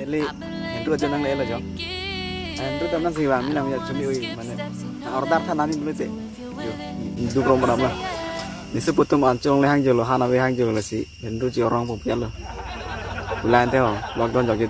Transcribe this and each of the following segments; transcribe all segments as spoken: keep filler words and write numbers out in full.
Eli, Hendru ajo nanglelo jo. Hendru dam nangsi vang, mi nang ya chumi ui, mane. Nang order tha nami bulu te. Yo, Hendru rom ram la. Nisi putum anchong le hangjolo, han ave hangjolo si. Hendru chi orang po pialo. Bulan te ho, lockdown jagi.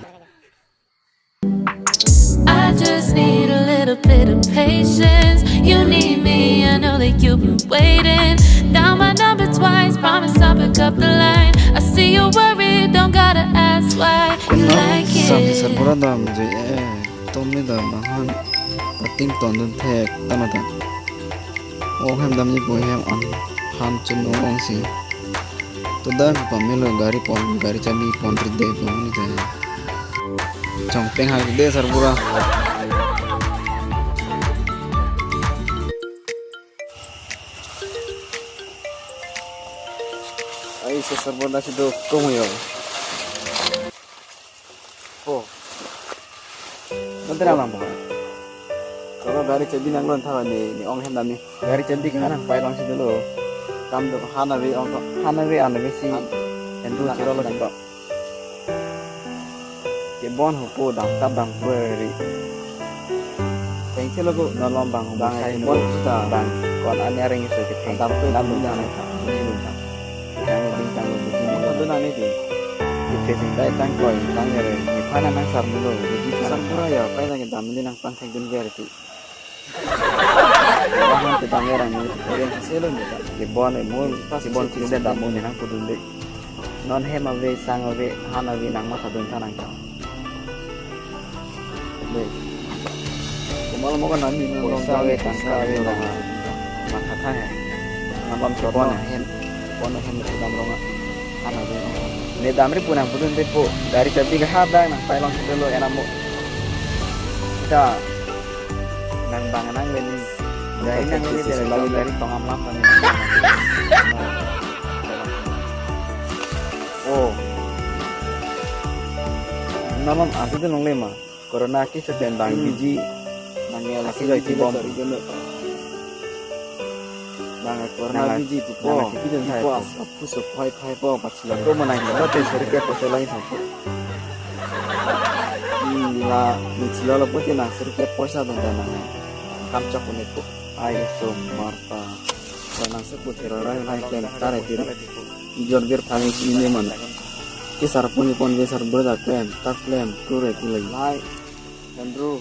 I just need a little bit of patience. You need me, I know that you've been waiting. Down my number twice, promise I'll pick up the line. I see you worried, don't gotta ask why. You like Sam it. Sarbura dam je eh, tom ni dam bang han. Pating ton dun thek tama ta. Ong hem damji pu hem an han chun ong ong si. To dam pamelo gari pon, gari chabi pon ri de pon ni ta. Chong peng hak de Sarbura. Ai se Sarbura si do kong yo. Po. Mantra lang po. Kalau gari chabi nanglon thawa ni, ni ong hem dam ni. Gari chabi kan nang pai long si dolo. Kam do han ave ong to, han ave an ave si. Han. Hendru chiro lo si pa. Ke bon ho ko dam tap dam ko ri. Tengke lo ko. Non lom bang bang sai bon ta. Bang kon an areng so ke theng. Dam ko dam dam dam. Dam dam. Yang ding tang lo buji ni. Adu nang ni di. Di facing tai tang koi tang yare. Di phana nang sar mulo. Di phana. Sarbura ya, pai nang dam ni nang pan thek dun yare tu. Wahan te dam yare ni. Yang selo ni ta. Di bon e mul, di bon kling de dam ni nang pudun de. Non hem ave, sang ave, han ave nang matha dun tha nang ta. Dei. Komal mo kan nami na long. Poisa ave, tangka ave, long. Matha tha hai. Nang bam chot pon mo. Hem. Pon hem si dam rong. Ana ave. Ne dam ri pu nang pudun dei po. Gari chabi ke hadak nang pai long si dolo ena mo. Ta. Nang bang nang le ni. Gari nang le ni, gari tong am lam ni. Oh. Nalam ati tu nong le ma. Corona ke seten bang. Hmm. Biji. Nang ya lasi lasi jai bom. Bang corona biji tu po. Nang lasi biji tu po. Ipo as-, apu so phai phai po, pachila ko manai ni. Ko te seri ke poisa lai tha po. Hmm, la ni chila lo po te nang seri ke poisa don dan nang. Kam chok ni po. Ai so marta. Ko nang se puthe rai rai klem tare tiro. Jor bir phang isi ini mana. Ke sar pun pon ke sar berda klem, tak klem, kure kule. Lai, Hendru.